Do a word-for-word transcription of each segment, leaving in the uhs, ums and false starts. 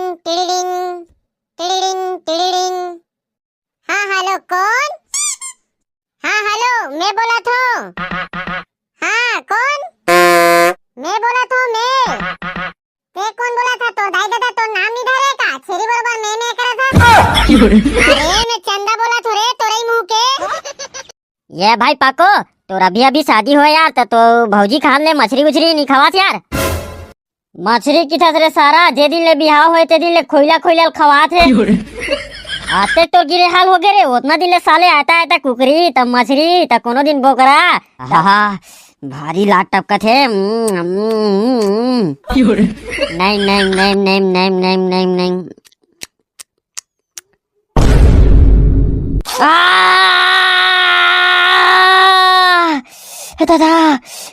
टिड़िड़िंग, टिड़िड़िंग, टिड़िड़िंग। हाँ, हेलो, कौन? हाँ, हेलो, मैं बोलत हूँ। हाँ, कौन? मैं बोलत हूँ, मैं। ते कोन बोलत हा? तोर दाई ददा तोर नाम नइ धरे का? छेरी बरोबर में में करत हा। अरे, मैं चंदा बोलत हूँ रे, तोरई मुंह के। ये भाई पाको, तोर अभी अभी शादी होय यार, त तो भौजी खान ले मछरी उछरी नइ खवास यार। मछरी किथस रे सारा, जे दिन ले बिहाव होय ते दिन ले खोइला खोइला ल खवात हे। आते तो गिरे हाल हो गे रे, ओतना दिन ले साले आटा आटा कुकरी, त मछरी, त कोनो दिन बोकरा। आहा, भारी लात टपकत हे। उम्म, उम्म, उम्म, उम्म। नहीं, नहीं, नहीं, नहीं, नहीं, नहीं, नहीं, नहीं। आ! ए दादा,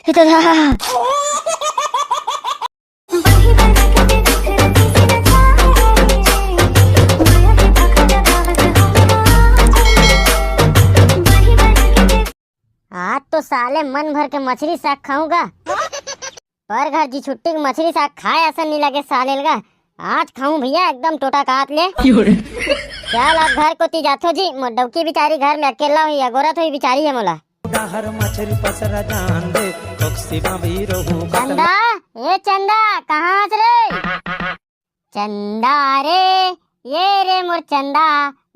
ए दादा। आज तो साले मन भर के मछरी साग खाऊंगा। पर घर जी छुट्टी के मछरी साग खाए असन नी लगे साले लगा। आज खाऊं भैया एकदम टोटा काट ले। चल अब घर कोती जाथो जी, मोर डौकी बिचारी घर में अकेला होई, अगोरत होई बिचारी हे मोला। डहर मछरी पसरा जान दे, टोकसी बाबी रहू कतल। चंदा, ए चंदा, कहाँ हस रे? चंदा रे, ये रे मोर चंदा,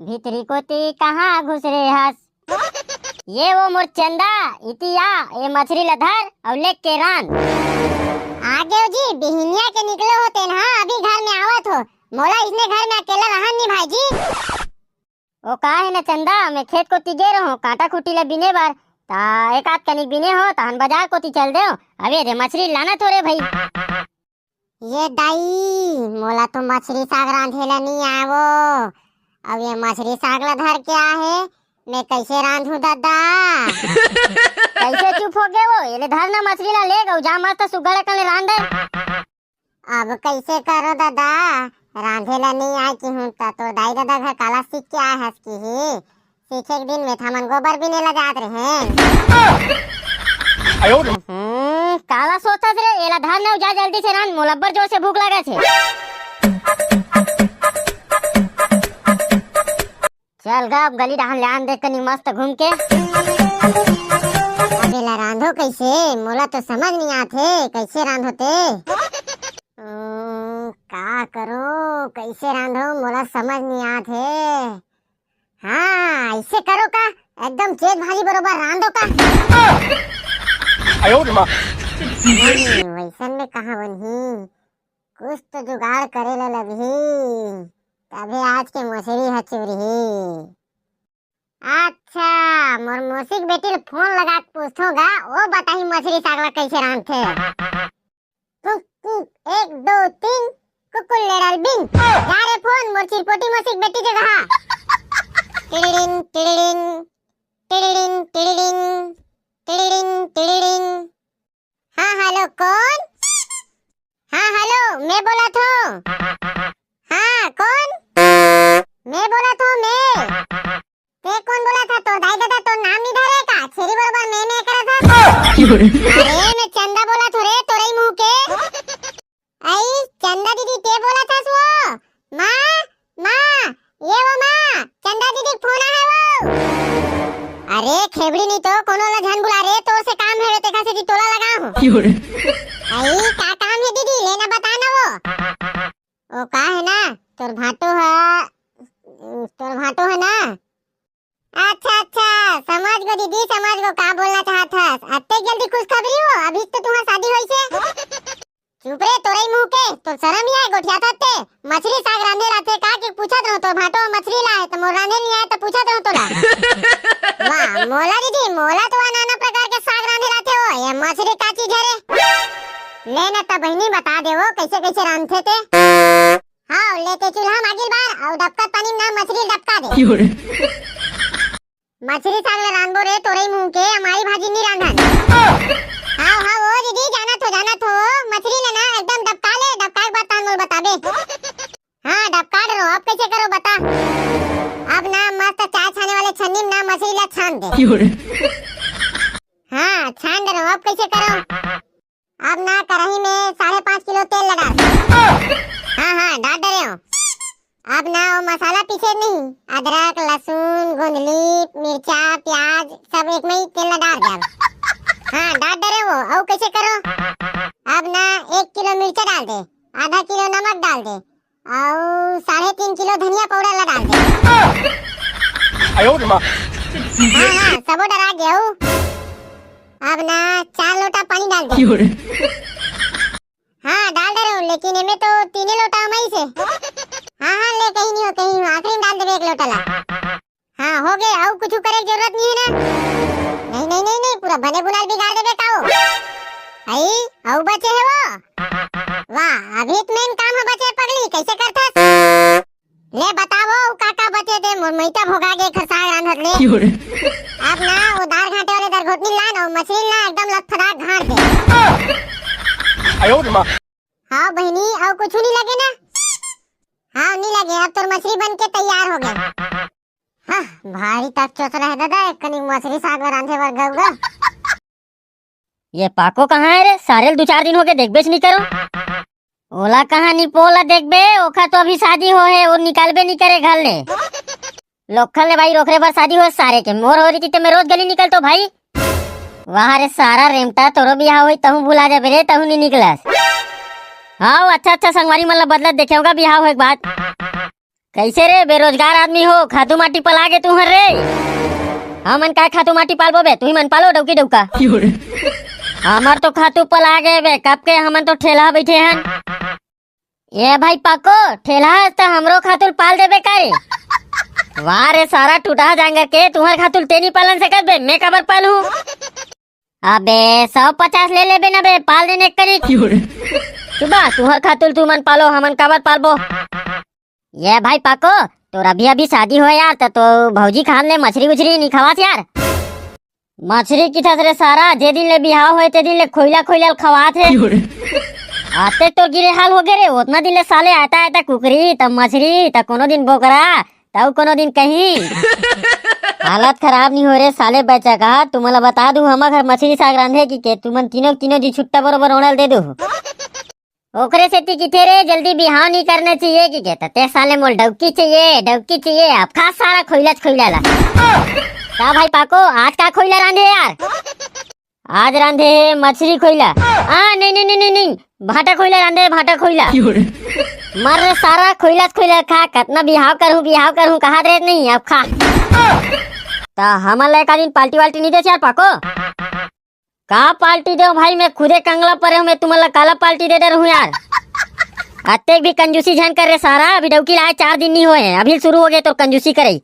भीतरी कोती कहाँ घुस रे हस? ये वो मोर चंदा, इतिया, ये मछरी ल धर अउ लेके रांध। आगे जी, बिहिनिया के निकले हो तेन हा, अभी घर में आवत हो। मोला इसने घर में अकेला रहन नी भाई जी। ओ का हे ना चंदा, मैं खेत कोती गे रहूं कांटा खूंटी ल बिने बर, ता एक आध कनिक बिने हो, तहन बाजार कोती चल देव। अबे रे मछरी लाना थोरे भाई। ये दाई, मोला तो मछरी साग रांधे ला नी आवो। अब ये मछरी साग ला धर के आहे, मैं कैसे रांधू ददा? कैसे चुप हो गए वो? ये ले धर ना मछरी ला, ले गऊ जा, मस्त सुग्घर अकन ले रांध दे। अब कैसे करो ददा? रांधे ला नी आए कि हूँ, त तो दाई ददा घर काला सीख के आए हस कि ही। सीखे के दिन में थामन गोबर बिने ला जात रहे। आयो रे। हम्म, काला सोचत रे, एला धर न जा जल्दी से रांध, मोला अब्बड़ जोर से भूख लगा छे। चल गा, अब गली डहान ले आन दे कनी मस्त घूम के। अब एला रांधो कैसे? मोला तो समझ नहीं आत हे, कैसे रांधो ते? हम्म, का करो, कैसे रांधो, मोला समझ नहीं आत हे। हाँ, ऐसे करो का, एकदम चेत भाजी बरोबर रांधो का। आयो रे माँ। नहीं, वैसन में कहाँ बनही, कुछ तो जुगाड़ करे ला लगही, तभे आज के मछरी ह चुरही। अच्छा, मोर मौसी के बेटी ल फोन लगा के पूछथों गा, वो बताही मछरी साग ला कैसे रांधथे। कुक, कुक, एक, दो, तीन, कुकुर लेडल बिन। जा रे फोन, मोर चिरपोटी मौसी के बेटी जगह। टिड़िड़िंग, टिड़िड़िंग, टिड़िड़िंग, टिड़िड़िंग, टिड़िड़िंग, टिड़िड़िंग। हाँ, हेलो, कौन? हाँ, हेलो, मैं बोलत हूँ। हाँ, कौन? मैं बोलत हूँ, मैं। ते कोन बोलत हा? तोर दाई ददा तोर नाम नी धरे का? छेरी बरोबर में में करत हा। अरे, मैं चंदा बोलत हूँ रे, तोरई मुंह के। आई, चंदा दीदी, ते बोलत हस वो? माँ, माँ, ये वो माँ, चंदा दीदी के फोन आए वो। अरे, खेबड़ी नी तो कोनो ला झन बुला रे, तोर से काम हे रे, तेखा सेती तोला लगा हूँ। आई, का काम हे दीदी, लेना बता ना वो। ओ का हे ना, तोर भांटो ह, तोर भांटो हे ना? अच्छा, अच्छा, समझ गो दीदी, समझ गो, का बोलना चाहत हस। अत्ते जल्दी खुशखबरी हो, अभी तो तुम्हार शादी होइसे। चुप रे, तोरई मुंह के, तोर शरम ही आए, गोठियाथस ते। मछरी साग रांधे लाथे, का के पूछत रहूं, तोर भांटो मछरी लाए, त मोर रांधे नहीं आए, त पूछत रहूं तोला। वाह, मोला दीदी, मोला तो नाना प्रकार के साग रांधे लाथे हो, ये मछरी का चीज हे रे? ले ना त बहिनी बता दे वो, कैसे कैसे रांधथे ते। हाँ, लेके चूल्हा मागिल बार, अउ डबकत पानी में ना मछरी डबका दे। क्यों रे? मछरी साग ले रांधबो रे, तोरई मुंह के, अमारी भाजी नी रांधन। हाँ, हाँ, वो दीदी, जाना थो, जाना थो, मछरी ले ना, एकदम डबका ले, डबका के बाद तान मोल बताबे। हाँ, डबका डरो, अब कैसे करो बता। अब ना मस्त चाय छाने वाले छन्नी में ना मछरी ला छान दे। क्यों रे? हाँ, छान डरो, अब कैसे करो। अब ना कढ़ाई में साढ़े पाँच किलो तेल लगा। हाँ, हाँ, डाल दे रहे हो। नहीं, अदरक, लहसुन, गोंदली, मिर्चा, प्याज सब एक में ही तेल ला डार देव। हाँ, डार डरे हो। अउ कैसे करो? अब ना एक किलो मिर्चा डाल दे, आधा किलो नमक डाल दे, अउ साढ़े तीन किलो धनिया पाउडर ला डाल दे। हाँ, हाँ, सबो डरा गे हो। अब ना चार लोटा पानी डाल दे। हाँ, डाल डरे हो, लेकिन एमे तो तीने लोटा अमाइस हे। हाँ, हाँ, ले, कहीं नहीं हो, कहीं नहीं हो, आखिरी में डाल देबे एक लोटा ला। हाँ, हो गे, अउ कुछ करे के जरूरत नहीं है ना? नहीं, नहीं, नहीं, नहीं, पूरा बने बुनाल बिगाड़ देबे का हो? आई, अउ बचे हे वो? वाह, अभी तो main काम है बचे पगली, कैसे करथस? ले बताओ, का का बचे दे, मोर मइता भोगा गे खरसाग रांधत ले। अब ना वो दार घाटे वाले दरघोटनी ला ना, मछली ला एकदम लथपथार घाट दे। हाँ बहिनी, अउ कुछ नहीं लगे ना? हाँ, नहीं लगे, अब तोर मछली बन के तैयार हो गए। हाँ, भारी तक चोचरा है दादा, एक कनी मछली साग में रांधे बर गऊ गा। ये पाको कहाँ है रे? सारे ल दू चार दिन हो गए, देखबेच नहीं करो। ओला कहाँ निपोला देखबे, ओखर तो अभी शादी हो है, वो निकालबे नहीं करे घर ले। लोखन ले भाई रोकरे बर शादी हो सारे के, मोर हो रही थी तो मैं रोज गली निकलतो भाई। वाह रे सारा रेमटा, तोरो बिहाव होई तहूँ भुला जाबे रे, तहूँ नहीं निकलस। हाँ, अच्छा अच्छा संगवारी मन ला बदलत देखे होगा बिहाव होए के बाद। कैसे रे बेरोजगार आदमी हो, खातू माटी पला गे तुहर रे? हमन काय खातू माटी पालबो बे, तुही मन पालो डौकी डौका। हमर तो खातू पला गे बे, कब के हमन तो ठेला बैठे हन। ए भाई पाको, ठेला हस त हमरो खातुल पाल देबे का रे? वाह रे सारा टूटा जांगर के, तुहर खातुल तेनी पालन सकत बे, मैं काबर पालहूँ? अबे सौ पचास ले लेबे ना बे, पाल देने करी। चुबा, तुहर खातुल तुमन पालो, हमन काबर पालबो? ये भाई पाको, तोर अभी अभी शादी होए यार, त तो भौजी खान ले मछरी उछरी नहीं खवास यार। मछरी किथस रे सारा, जे दिन ले बिहाव होए ते दिन ले खोइला खोइला ल खवात हे। आते तो गिरे हाल हो गे रे, ओतना दिन ले साले आटा आटा कुकरी, तब मछरी, तब कोनो दिन बोकरा, तब कोनो दिन कहीं। हालत खराब नहीं हो रे साले बच्चा का, तुमला बता दूं, हमर घर मछरी साग रांधे कि के, तुमन तीनों तीनों जी छुट्टा बरोबर ओणल दे दू। ओकरे सेती किथे रे, जल्दी बिहाव नहीं करना चाहिए कि के, ते साले मोल डौकी चाहिए, डौकी चाहिए, अब खा सारा खोइला खोइला ला। का भाई पाको, आज का खोइला रांधे यार? आज रांधे हे मछरी खोइला। आ, नहीं, नहीं, नहीं, नहीं, नहीं, भाटा खोइला रांधे, भाटा खोइला। मर रे सारा खोइला खोइला खा, कतना बिहाव करहूँ, बिहाव करहूँ, कहा रे नहीं, अब खा। ता हमन ला एका दिन पार्टी वार्टी नहीं दे यार पाको? का पार्टी देव भाई, मैं खुदे कंगला परे हूँ, मैं तुमन ला काला पार्टी दे दे रहूँ यार। अतेक भी कंजूसी झन कर रे सारा, अभी डौकी लाए चार दिन नहीं होए हैं, अभी शुरू हो गए तो कंजूसी करे।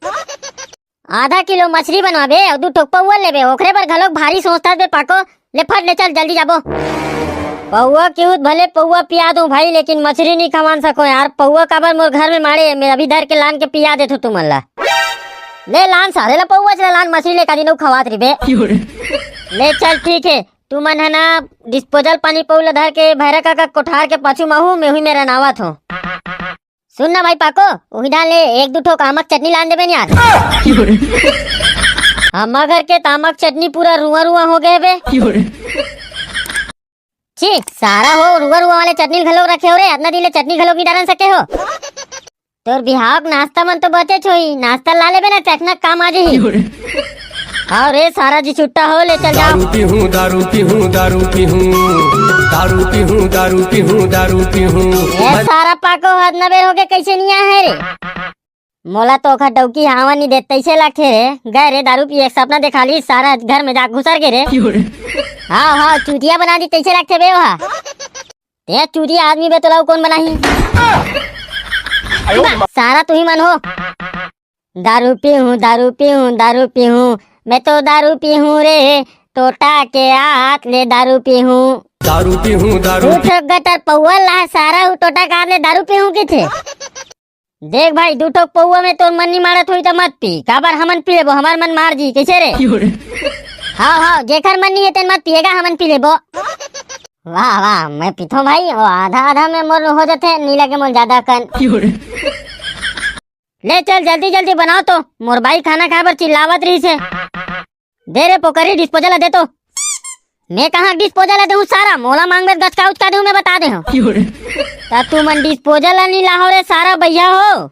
आधा किलो मछली बनवाबे अउ दू ठोक पौवा लेबे, ओखरे बर घलोक भारी सोचथस बे पाको। ले फट ले चल, जल्दी जाबो। पौवा किहूत भले पौवा पिया दूं भाई, लेकिन मछली नहीं खवान सको यार। पौवा काबर मोर घर में माड़े, मैं अभी धर के लान के पिया देथो तुमन ला। ले लान सारे ला पौवा, चला लान मछली ले का दिन खवात रिबे। ले चल ठीक है, तुमन है ना डिस्पोजल पानी पौवा ला धर के भैरा काका कोठार के पाछू महू में हुई मेरा नावत हो। सुन ना भाई पाको, उही डाल ले एक दू ठोक आमक चटनी लान देबे यार। हमर घर के त आमक चटनी पूरा रुआ रुआ हो गए बे। छी, सारा हो रुआ रुआ वाले चटनी घलोक रखे हो रे, अतना दिन ले चटनी घलोक नहीं डालन सके हो। तोर बिहाव के नाश्ता मन तो बचेच होही, नाश्ता ला लेबे ना, चखना काम आ जाही। अरे सारा जी छुट्टा हो, ले चल जाओ। दारू पीहूँ, दारू पीहूँ, दारू पीहूँ, दारू पीहूँ, दारू पीहूँ, दारू पीहूँ। ए सारा पाको, हद न बेर होके कैसे नहीं आया है रे? मोला तो ओखर डौकी हावा नहीं देत तैसे लगथे रे। गए रे दारू पिए, सपना देखा ली, सारा घर में जा घुसर गे रे। हाँ हाँ, चूतिया बना दी तैसे लगथे बे ओहा। ते चूतिया आदमी बे, तोला कौन बनाही? सारा तुही मन हो। दारू पीहूँ, दारू पीहूँ, दारू पीहूँ, मैं तो दारू पीहूँ रे, टोटा के हाथ ले दारू पीहूँ। दारू पीहूँ, दारू दू ठोक गटर पौवा ला सारा, उ टोटा के हाथ ले दारू पीहूँ किथे। देख भाई, दू ठोक पौवा में तोर मन नहीं मारत होई त मत पी, काबर हमन पी लेबो, हमर मन मार जी, कैसे रे? हाँ हाँ, जेकर मन नहीं है तेन मत पिएगा, हमन पी लेबो। वाह वाह, मैं पीथो भाई, वो आधा आधा में मोर हो जाथे, नहीं लगे मोर ज्यादा कन। ले चल, जल्दी जल्दी बनाओ तो, मोर बाई खाना खाए बर चिल्लावत रही से। दे रे पोकरी, डिस्पोजल दे तो। मैं कहाँ डिस्पोजल दे हूँ सारा, मोला मांगबे गचका उचका दे हूँ, मैं बता दे हूँ। ता तू मन डिस्पोजल नहीं लाहो रे सारा भैया हो।